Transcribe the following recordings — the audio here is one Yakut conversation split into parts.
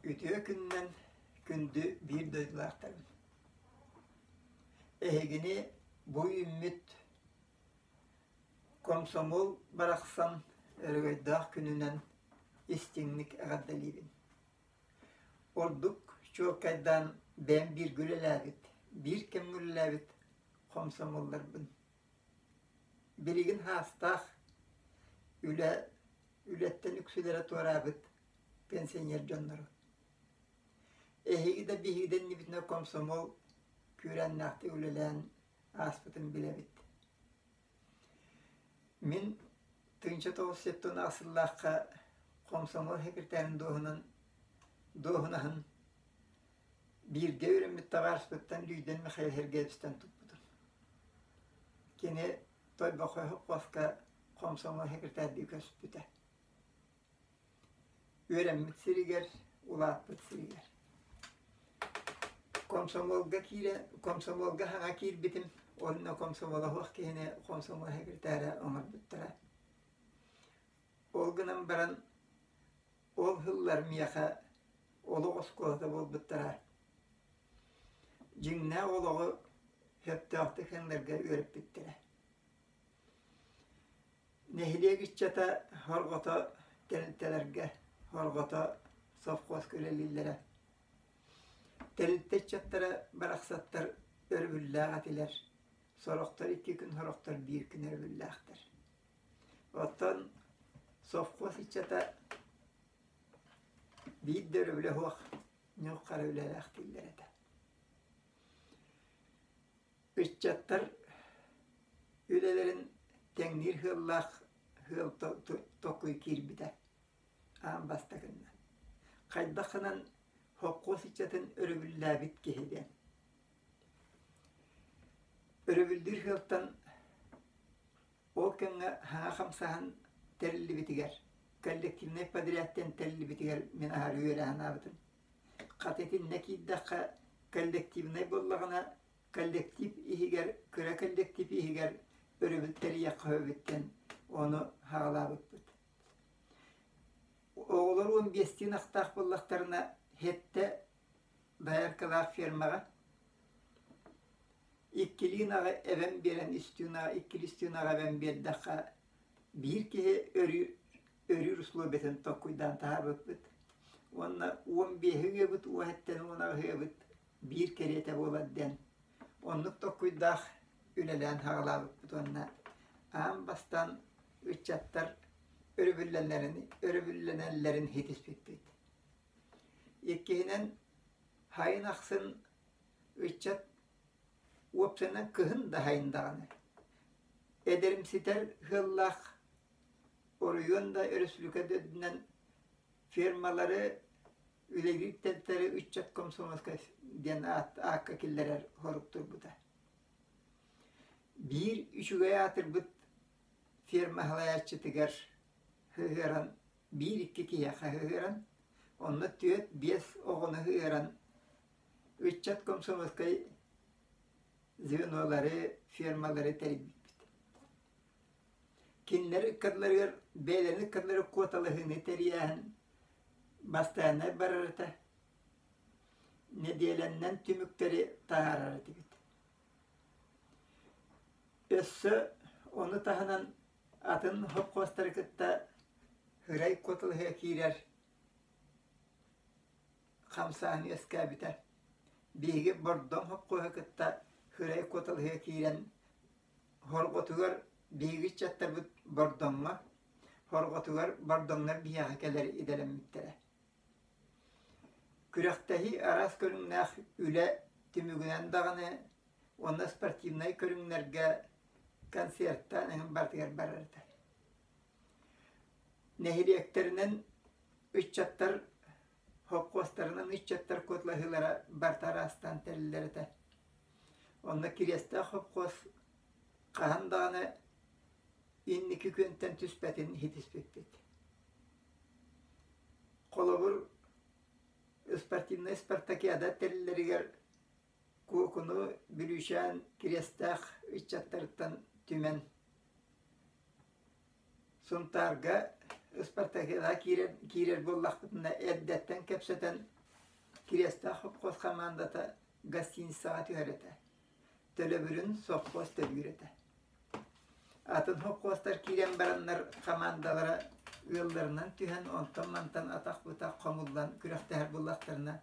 Үтүө күнүнэн күндү биир дойдулаахтарым! Эһигини бу үүммүт Комсомол барахсан өрөгөйдөөх күнүнэн истиҥник эҕэрдэлиибин. Ордук чуолкайдаан бэйэм бииргэ үлэлээбит, биир кэмҥэ үлэлээбит хомсомуолларбын. Билигин саастаах үлэ үлэттэн үксүлэрэ туораабыт пенсионер дьоннору. Эһиги да биһиги да иннибитинэ комсомол күүрээннээхтик үлэлээн ааспытын билэбит. Мин 1978 сыллаахха комсомол секретарын дуоһунан дуоһунаһын бииргэ үөрэммит табаарыспыттан Лүйдэн Михаил Сергеевичтан туппутум. Кини Тойбохой сопхуоска комсомол секретардыы көспүтэ. Үөрэммит сиригэр, улааппыт сиригэр. Комсомолга киирэ, комсомолга саҥа киирбитим уонна комсомола суох киһини комсомол секретара оҥорбуттара. Ол гынан баран ол сыллар миэхэ олох оскуолата буолбуттара. Дьиҥнээх олоҕу сөптөөхтүк сыҥнарга үөрэппиттэрэ. Нэһилиэк ыччата хорҕото тэрилтэлэргэ, хорҕото совхозка үлэлииллэрэ. Тэрилтэ ыччаттара барахсаттар өрөбүллээх этилэр, сорохтор икки күн, сорохтор биир күн өрөбүллээхтэр. Оттон совхоз ыччата биир да өрөбүлэ суох ньух-хара үлэлээх дииллэр этэ. Ыччаттар үлэлэрин тэҥниир сыаллаах сыал толкуй киирбитэ аан бастакыннан. Хайдах гынан холкуос ыччатын өрөбүллээбит киһи диэн. Өрөбүллүүр сыалтан ол кэмҥэ саҥа хамсааһын тэриллибитигэр, коллективнай подряд диэн тэриллибитигэр мин аһары үөрэ санаабытым. Хата итиннэ киирдэххэ коллективнай буоллаҕына коллектив иһигэр, кыра коллектив иһигэр өрөбүл тэрийиэххэ сөбүттэн ону саҕалаабыппыт. Оҕолор 15-тиин ахтаах буоллахтарына сэттэ дояркалаах фермаҕа иккилии ынаҕы эбэн биэрэн үстүү ынаҕы иккилии үстүү ынаҕы эбэн биэрдэххэ биир киһи өрүү өрүүр условиятын толкуйдаан таһаарбыппыт. Уонна 15-и ыабыт, уоһэттэн 16 ыабыт биир кэриэтэ буолар диэн оннук толкуйдаах үлэлээн саҕалаабыппыт уонна аан бастаан ыччаттар өрөбүллэнэрин өрөбүллэнэллэрин ситиспиппит. Иккиһинэн, сайын ахсын ыччат уопсайынан кыһын да сайын даҕаны эдэримситэр сыаллаах оройуон да өрөспүүбүлүкэ да үрдүнэн фермалары үлэлиир тэрилтэри ыччат комсомольскай диэн аакка киллэрэр сорук турбута. Биир үчүгэй аатырбыт ферма салайааччытыгар сыһыаран биир-икки киһиэхэ сыһыаран, онно түөрт-биэс оҕону сыһыаран ыччат комсомольскай звенолары, фермалары тэрийбиппит. Кинилэр ыккардыларыгар бэйэлэрин ыккардыларыгар куоталаһыыны тэрийээһин бастайааннай барар этэ. Нэдиэлэннэн түмүктэри таһаарар этибит. Өссө ону таһынан атын сопхуостары кытта ырай куоталаһыа киирэр хамсааһын үөскээбитэ. Биһиги Бордоҥ сопхуоһу кытта ырай куоталаһыа киирэн Хорҕотугар биһиги ыччаттарбыт Бордоҥҥо, хорҕотугар бордоҥнор биһиэхэ кэлэр идэлэммиттэрэ. Күрэхтэһии араас көрүҥнээх үлэ түмүгүнэн даҕаны уонна спортивнай көрүҥнэргэ концертаан эҥин барытыгар барар этэ. Нэһилиэктэринэн ыччаттар холкуостарынан ыччаттар куоталаһыылара барыта араастаан тэриллэр этэ. Онно Кириэстээх холкуос хаһан даҕаны инники күөнтэн түспэтин ситиспиппит. Холобур, спортивнай спартакиада тэриллэригэр Куокуну Бүлүүчээн Кириэстээх ыччаттарыттан түмэн Сунтаарга Спартакиадаҕа киирэр, киирэр буоллахпытына эрдэттэн кэпсэтэн Кириэстээх сопхуос хамаандата гостиницаҕа түһэр этэ. Төлөбүрүн сопхуос төлүүр этэ. Атын сопхуостар киирэн бараннар хамаандалара ыалларынан түһэн онтон-мантан атах-бытах хомуллан күрэхтэһэр буоллахтарына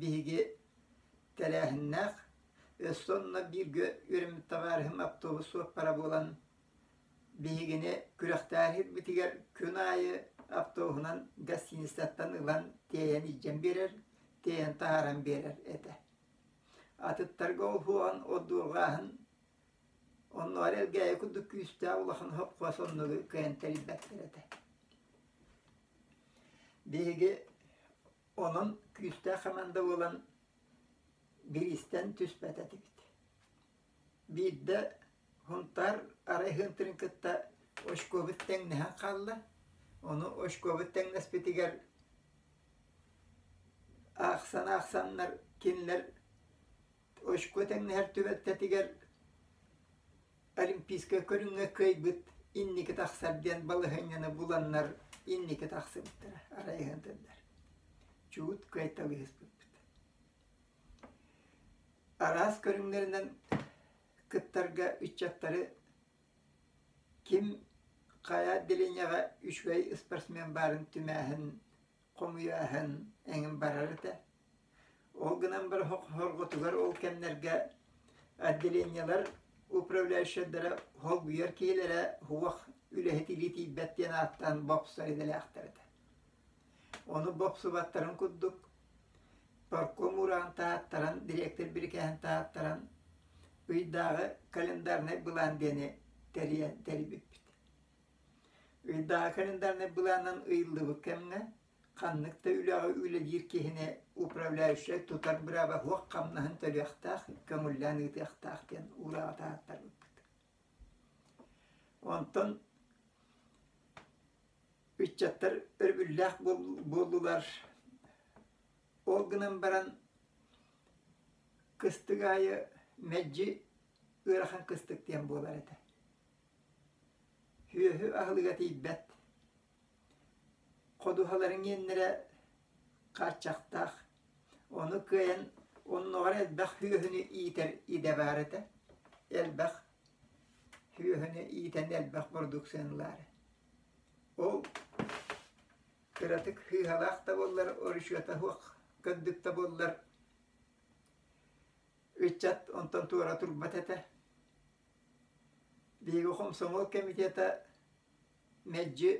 биһиги тэрээһиннээх, өссө онно бииргэ үөрэммит табаарыһым автобус суоппара буолан биһигини күрэхтэһэрбитигэр күн аайы автобуһунан гостиницаттан ылан тиэйэн илдьэн биэрэр, тиэйэн таһааран биэрэр этэ. Атыттарга ол уһуоҕун одуулҕааһын оннооҕор Элгээйи курдук күүстээх улахан сопхуос оннугу кыайан тэрийбэттэр этэ. Биһиги онон күүстээх хамаанда буолан бириистэн түспэт этибит. Биирдэ Һунтаар арай Һыынтырын кытта очкобут тэҥнэһэн хаалла. Ону очкобут тэҥнэспитигэр аахсан-аахсаннар кинилэр очко тэҥнэһэр түбэлтэтигэр олимпийскай көрүҥҥэ кыайбыт инники тахсар диэн балаһыанньаны буланнар инники тахсыбыттара арай Һыынтырдар. Чуут кыайталыыспыппыт. Араас көрүҥнэринэн кыттарга ыччаттары ким хайа отделениеҕа үчүгэй спортсмен баарын түмээһин, хомуйааһын эҥин барар этэ. Ол гынан баран хорҕотугар ол кэмнэргэ отделениелар управляющайдара холбуйар киһилэрэ суох үлэһит илии тиийбэт диэн ааттаан бопсор идэлээхтэр этэ. Ону бопсубаттарын курдук парком уураҕын таһааттаран, дириэктэр бирикээһин таһааттаран ыйдааҕы календарнай былаан диэни тэрийэн тэрийбиппит. Ыйдааҕы календарнай былаанынан ыйыллыбыт кэмҥэ ханнык да үлэҕэ үлэлиир киһини управляющай тутар бырааба суох хамнаһын төлүөхтээх, көҥүллээн ыытыахтаах диэн уураҕы таһааттарбыппыт. Онтон Ыччаттар өрөбүллээх буоллулар. Ол гынан баран кыстык аайы мэлдьи ыарахан кыстык диэн буолар этэ. Сүөһү аһылыга тиийбэт. Ходуһаларын иэннэрэ хааччахтаах. Ону кыайан оннооҕор элбэх сүөһүнү иитэр идэ баар этэ. Элбэх сүөһүнү иитэн элбэх бородууксуйаны ылаары. Ол кыратык сыыһалаах да буоллар, оручуота суох көрдүк да буоллар, ыччат онтон туора турбат этэ. Биһиги хомсомуол комитета мэлдьи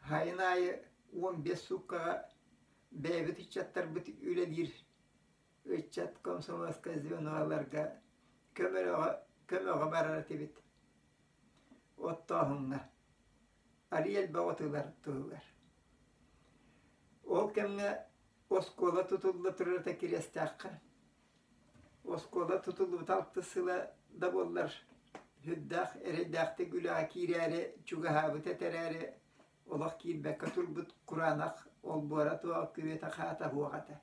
сайын аайы 15 сууккаҕа бэйэбит ыччаттарбыт үлэлиир ыччат комсомольскай звеноларга көмөҕө, көмөҕө барар этибит. Оттооһуҥҥа арыый элбэх отулар туһугар. Ол кэмҥэ оскуола тутулла турара Кириэстээххэ. Оскуола тутуллубута алтыс сыла да буоллар, сүрдээх эрэйдээхтик үлэҕэ киирээри чугаһаабыт этэ эрээри, олох киирбэккэ турбут кураанах олбуора туох күрүөтэ-хаата суох этэ.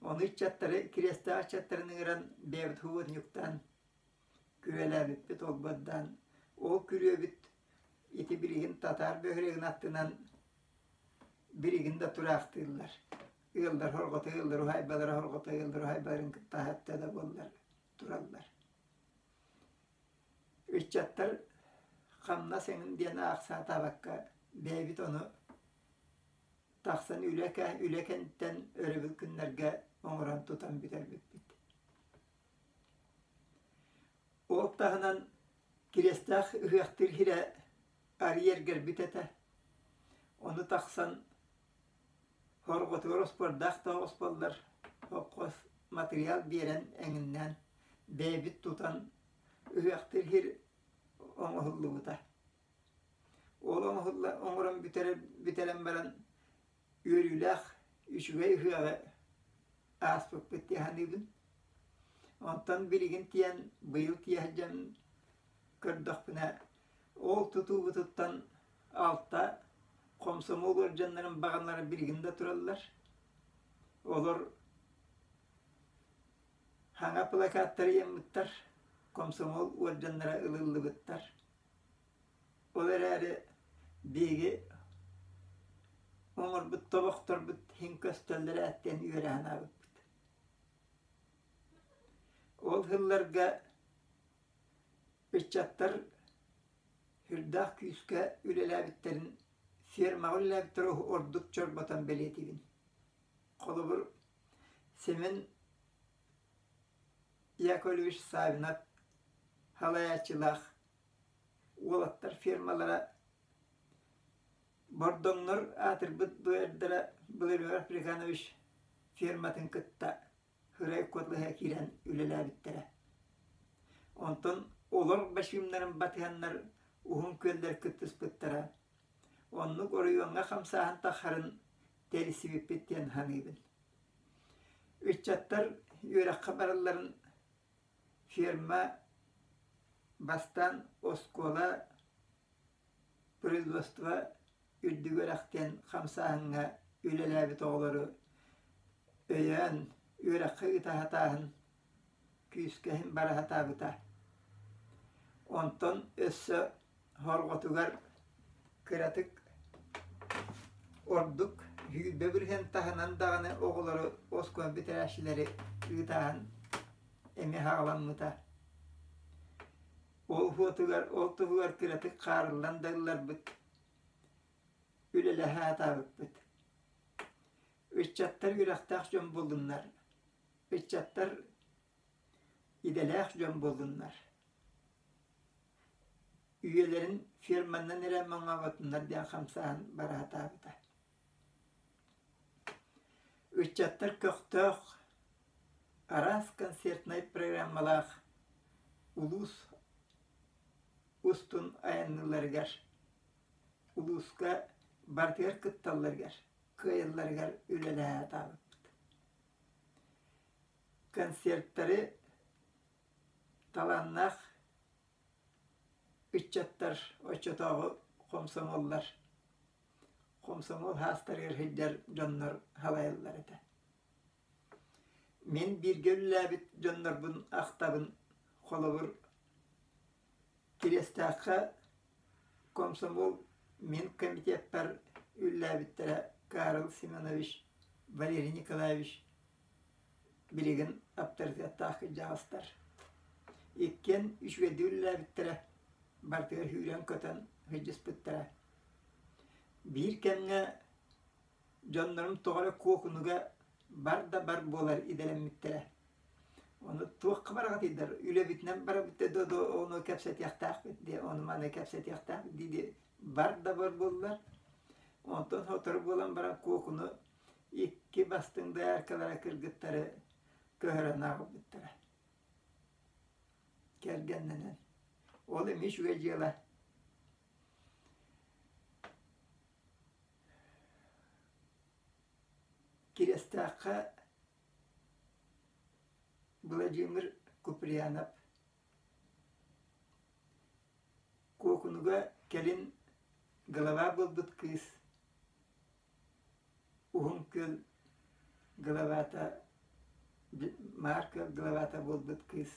Ону ыччаттары, Кириэстээх ыччаттарын ыҥыран бэйэбит художниктаан күрүөлээбиппит олбуордаан, ол күрүөбүт ити билигин татаар бөһүөлэгин аттынан билигин да тураахтыыллар. Ыаллар хорҕото ыаллар уһаайбалара хорҕото ыаллар уһаайбаларын кытта аһатта да буоллар тураллар. Ыччаттар хамнас эҥин диэн аахсаатаабакка бэйэбит ону тахсан үлэ үлэ кэнниттэн өрөбүл күннэргэ оҥорон тутан бүтэрбиппит. Ол таһынан Кириэстээх ыһыахтыыр сирэ арыйа эргэрбит этэ. Ону тахсан хорҕотугар оспуордаах да осполлар холкуос матырыйаал биэрэн эҥиннээн бэйэбит тутан ыһыахтыыр сир оҥоһуллубута. Ол оҥоһулла оҥорон бүтэрэр бүтэрэн баран үөрүүлээх үчүгэй ыһыаҕы ааспыппыт дии саныыбын. Онтон билигин тиийэн быйыл тиийэ сылдьан көрдөхпүнэ, ол тутуубутуттан алта хомсомуол уордьаннарын баҕаналара билигин да тураллар. Олор саҥа плакаттары ыйаммыттар, комсомол уордьаннара ылыллыбыттар. Ол эрээри биһиги оҥорбут тобохторбут иһин көстөллөр эттэн үөрэ санаабыппыт. Ол сылларга ыччаттар сүрдээх күүскэ үлэлээбиттэрин фермаҕа үлэлээбиттэрэ ордук чорботон бэлиэтиибин. Холобур, Семен Яковлевич Савинов салайааччылаах уолаттар фермалара Бордоҥнор аатырбыт дуэрдара Владимир Африканович ферматын кытта Ырай Куотлыһа киирэн үлэлээбиттэрэ. Онтон олор башимнарын батыһаннар уһун күөллэр кыттыспыттара. Оннук оройуоҥҥа хамсааһын таххарын тэрийсибиппит диэн саныыбын. Ыччаттар үөрэххэ баралларын ферма бастаан оскуола производство үрдүк үөрэхтэн хамсааһыҥҥа үлэлээбит оҕолору өйөөн, үөрэххэ ыыта сатааһын күүскэ иһин бара сатаабыта. Онтон өссө хорҕотугар кыратык ордук 20 бырыһыан таһынан даҕаны оҕолору оскуола бүтэрээччилэри ыытааһын эмиэ саҕаламмыта. Ол уотугар, ол туһугар кыратык хаарыллан да ылларбыт, үлэлэһэ сатаабыппыт. Ыччаттар үөрэхтээх дьон буоллуннар, ыччаттар идэлээх дьон буоллуннар. Үйэлэрин ферманнан эрэ моҥооботуннар диэн хамсааһын бара сатаабыта. Ыччаттар көхтөөх, араас концертнай программалаах улуус устун айанныылларыгар, улууска барытыгар кытталларыгар, кыайалларыгар үлэлэһэ сатаабыппыт. Концертары талааннаах ыччаттар оччотооҕу хомсомуоллар Хомсомуол хаастарыгар сылдьар дьоннор салайаллар этэ. Мин бииргэ үлэлээбит дьоннорбун ахтабын. Холобур, Кириэстээххэ комсомол мин комитеппар үлэлээбиттэрэ Карл Семенович, Валерий Николаевич билигин аптарытыаттаах кырдьаҕастар. Иккиэн үчүгэйдик үлэлээбиттэрэ, барытыгар сүүрэн-көтөн сылдьыспыттара. Биир кэмҥэ дьоннорум тоҕо эрэ куокунуга бар да бар буолар идэлэммиттэрэ. Ону туохха бараҕытыйдар, үлэбитинэн барабыт да дуо ону кэпсэтиэхтээхпит диэ, ону маны кэпсэтиэхтээхпит дии-дии бар да бар буоллар. Онтон сотору буолан баран куокуну икки бастыҥ дояркалара кыргыттары көһөрөн аҕалбыттара. Кэргэннэнэн. Ол эмиэ үчүгэй дьыала. Кириэстээххэ Владимир Куприянов Куокунуга кэлин глава буолбут кыыс Уһун Күөл главата Маар Күөл главата буолбут кыыс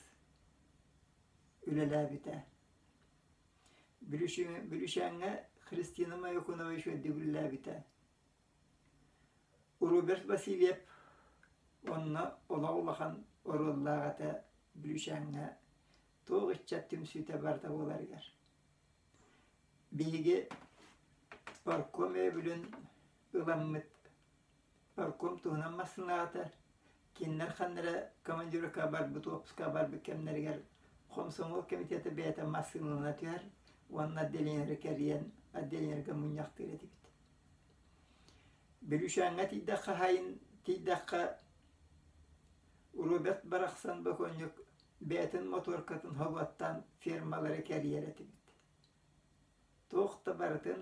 үлэлээбитэ. Бүлүүчээҥҥэ Христина Моякунова үчүгэйдик үлэлээбитэ. Роберт Васильев онно олох улахан оруоллаах этэ Бүлүүчээҥҥэ туох ыччат түмсүүтэ барыта буоларыгар. Биһиги парком өйөбүлүн ыламмыт парком туһунан массыыналаата Кинилэр ханна эрэ командировкаҕа барбыт, уоппускаҕа барбыт кэмнэригэр хомсомуол комитета бэйэтэ массыыналана түһэр уонна отделениелары кэрийэн отделениеларга мунньахтыыр этибит. Бүлүүчээҥҥэ тиийдэххэ хаһаайын тиийдэххэ Роберт барахсан бокуонньук бэйэтин мотуоркатын хобуоттаан фермалары кэрийэр этибит. Туох да барытын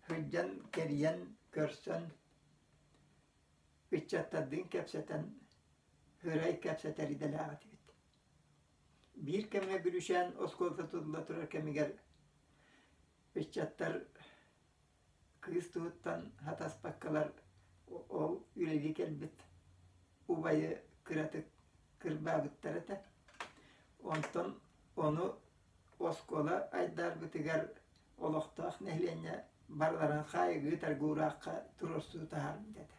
сылдьан кэрийэн көрсөн Ыччаттардыын кэпсэтэн, ырай кэпсэтэр идэлээх этибит. Биир кэмҥэ Бүрүчээн оскуолата тутулла турар кэмигэр ыччаттар кыыс туһуттан хатаспаккалар ол үлэлии кэлбит убайы кыратык кырбаабыттар этэ. Онтон ону оскуола айдаарбытыгар олохтоох нэһилиэнньэ барыларын хаайыгыы таргуураахха туруорсуу таһаарбыт этэ.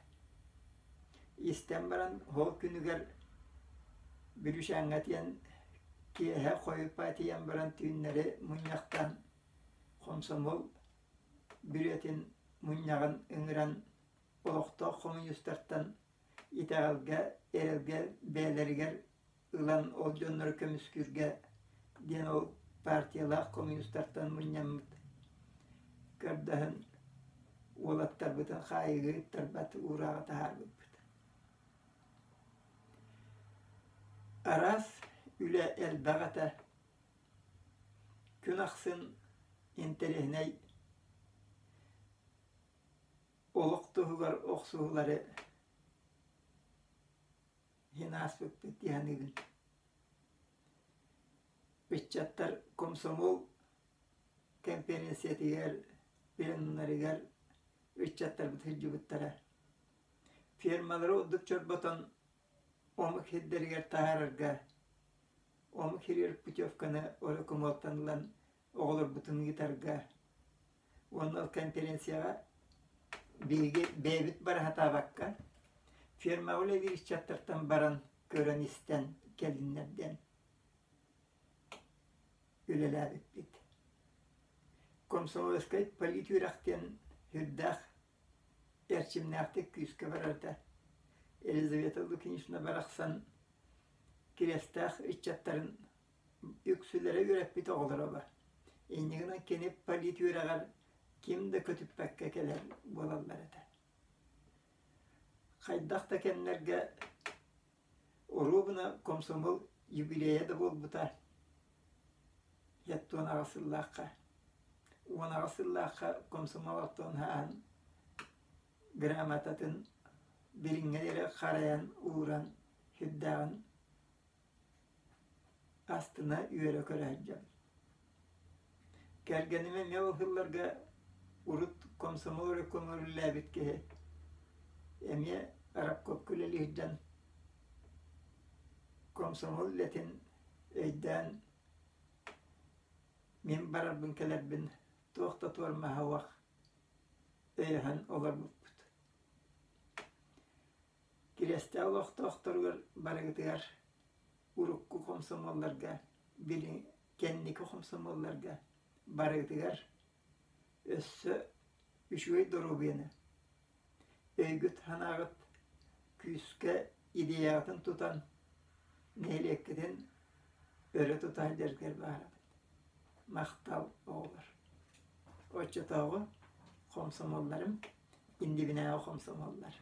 Истэн баран ол күнүгэр Бүрүчээҥҥэ тиийэн киэһэ хойуппа тиийэн баран түүннэри мунньахтаан хомсомуол бүрүөтүн мунньаҕын ыҥыран олохтоох хомуньуустартан итэҕэлгэ, эрэлгэ бэйэлэригэр ылан ол дьоннору көмүскүүргэ диэн ол партиялаах коммунистартан мунньаммыт көрдөһөн уолаттарбытын хаайыыга ыттарбат уурааҕы таһаарбыппыт. Араас үлэ элбэх этэ. Күн ахсын интэриэһинэй олох туһугар охсуһуулары иһин ааспыппыт дии саныыбын. Ыччаттар комсомол кэмпириэнсийэтигэр, пленумнарыгар ыччаттарбыт сылдьыбыттара. Фермалары ордук чорботон омук сирдэригэр таһаарарга, омук сиригэр путевканы орокомуолтан ылан оҕолорбутун ыытарга уонна ол конференцияҕа биһиги бэйэбит бара сатаабакка фермаҕа үлэлиир ыччаттартан баран көрөн-истэн кэллиннэр диэн үлэлээбиппит. Комсомольскай политүөрэх диэн сүрдээх эрчимнээхтик күүскэ барарда. Елизавета Лукинична барахсан Кириэстээх ыччаттарын үксүлэрэ үөрэппит оҕолоро бар. Инньэ гынан кини полит үөрэҕэр ким да көтүппэккэ кэлэр буолаллар этэ. Хайдах да кэмнэргэ оруобуна комсомол юбилейа да буолбута 78 сыллаахха 18 сыллаахха комсомол оттон ааһан грамотатын билиҥҥэ диэри харайан ууран сүрдээҕин астына үөрэ көрө сылдьабын. Кэргэним эмиэ ол сылларга урут комсомол эрэ көҥүллээбит киһи эмиэ рабкопка үлэлии сылдьан комсомол үлэтин өйдөөн мин барарбын кэлэрбин туох да туормаһа суох өйөһөн олорбуппут. Кириэстээх олохтоохторугар барыгытыгар урукку хомсомуолларга, били кэнники хомсомуолларга барыгытыгар өссө үчүгэй доруобуйаны, өйгүт-санааҕыт күүскэ идеяҕытын тутан нэһилиэккитин өрө тута сылдьаргар баҕарабын. Махтал, оҕолор. Оччотооҕу хомсомуолларым иннибинээҕи хомсомуоллар.